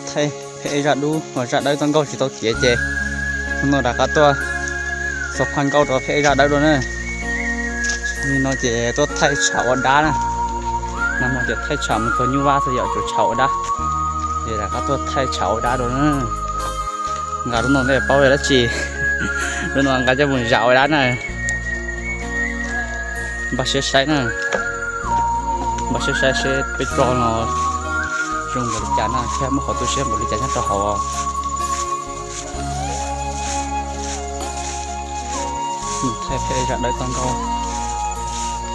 Thaij phem zaj dub, zaj dawb txoj nkauj tsis tau tiav ces hnub no rov qab tuaj xov phaj nkauj rau phem zaj dawb dua na. Nim no ces tuaj thaij tshav ua dab na. Nag hmo ces thaij tshav mus txog nyuj vaj xwb yom, tshuav tshav ua dab. Ces rov qab tuaj thaij tshav ua dab dua na. Nqa lub no nej paub dab tsi? Lub no nqa coj mus zam ua dab na. Npaj siab saib na, npaj siab saib seb peb tso no zoo npaum li cas na, thiab muaj qhov tu siab npaum li cas nyob rau hauv. Thaij phem zaj dawb txoj nkauj,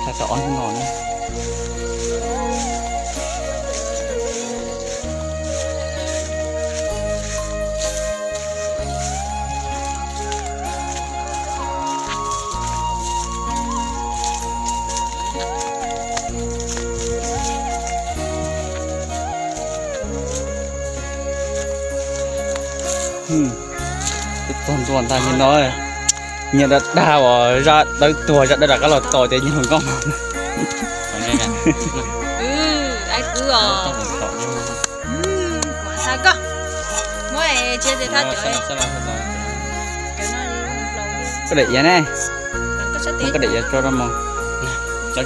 thaij tau ob hnub no na. Txog ntua ntag no, nyias dag dag uas zaj dawb tuag zaj dawb rov qab los tos ces nyias hluas nkauj. Koj daim iav ne, koj daim iav tso rau mog. Pleev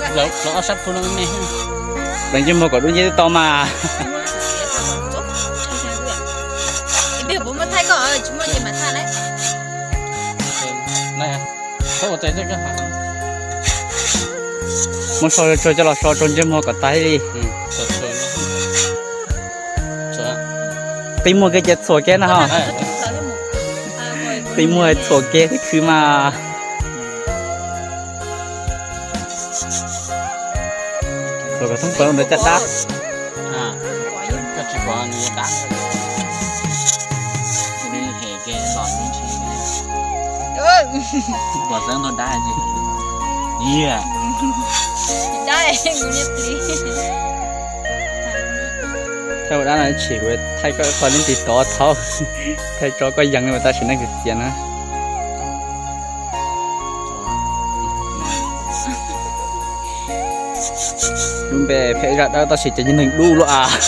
ntsej muag kom dub nceb twb tau mas. Muab so tso coj los so rau ntsej muag kom tag li. Qi muag kiag ces txhuam kiag na ho. Qi muag txhuam kiag tib khwv mas. Txhuam kom thoob plaws ntawd caj dab. Thaij ua dab no tsis, kuv thaij koj qhov leej twg tod thaub, thaij tso koj yees li tam sim neej kwv txiav na. Lub npe phem zaj dawb tab sis ces yog neeg dub lawm as.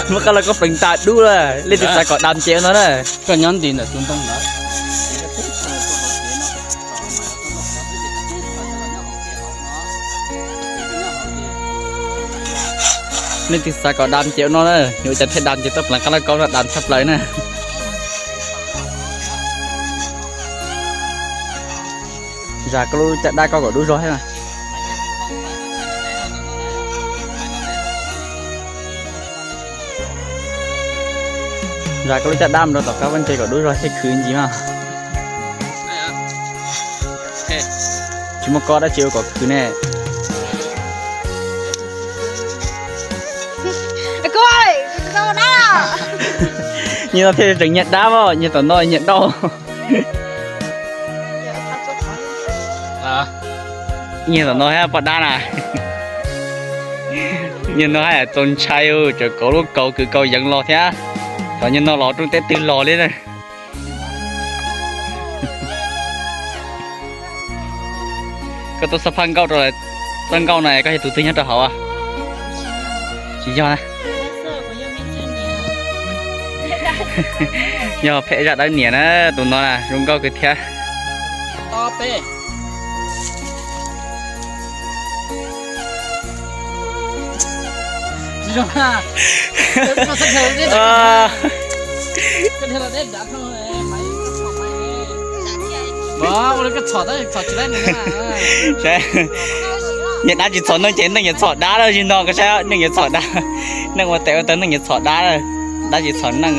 Muab qab los koj pleev tas dub lawm, leej twg xav kom dam ces ua no na. Koj nyob nti ntawm tus ntoo ntawd. Leej twg xav kom dam ces ua no na, yuav ua cas thiaj dam ces tuaj pleev qab lauj kaub no dam tshaj plaws na. Zam koj lub caj dab koj kom dub zog thiab. Zam koj lub caj dab mus rau tom qab vaj ntse kom dub zog thiaj khwv ncig mas. Tsis muaj kob dab tsi ua kom khwv ne. Nyias no thiaj tseem nyias dab os, nyias tom no nyias dauj. Nyias tom no thiab poj dab na. Nyias no haj yam txaus ntshai, tseem kauv lub kaus kwv kaus yeev los thiab. Thaum nyias no los rooj teb twg los li na. Koj tuaj xab phaj nkauj rau lawv, txoj nkauj no koj yog tus twg nyob rau hauv? Tsis yog na. Yog phem zaj dawb niam na, tus no na zoo nkauj kawg thiab. Niag dab tsis txhom neeg ces neeg yuav txhom dab lawm, zaum no koj saib neeg yuav txhom dab, neeg ua tes ua taw neeg yuav txhom dab, dab tsis txhom neeg.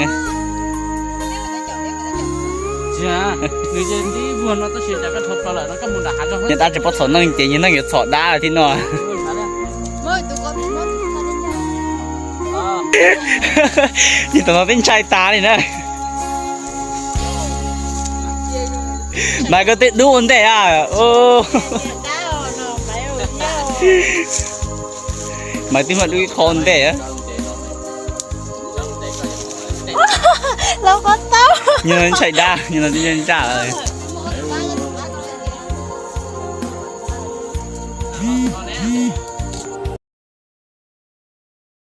Niag dab tsis paub txhom neeg ces niag neeg yuav txhom dab lawm thiab no. Niag tom no twb ntshai tas li na. Mas koj twb dub ua ntej a. Mas twb muaj dub ib qho ua ntej. Nyob no ntshai dab, nyob no twb ntshai lawm.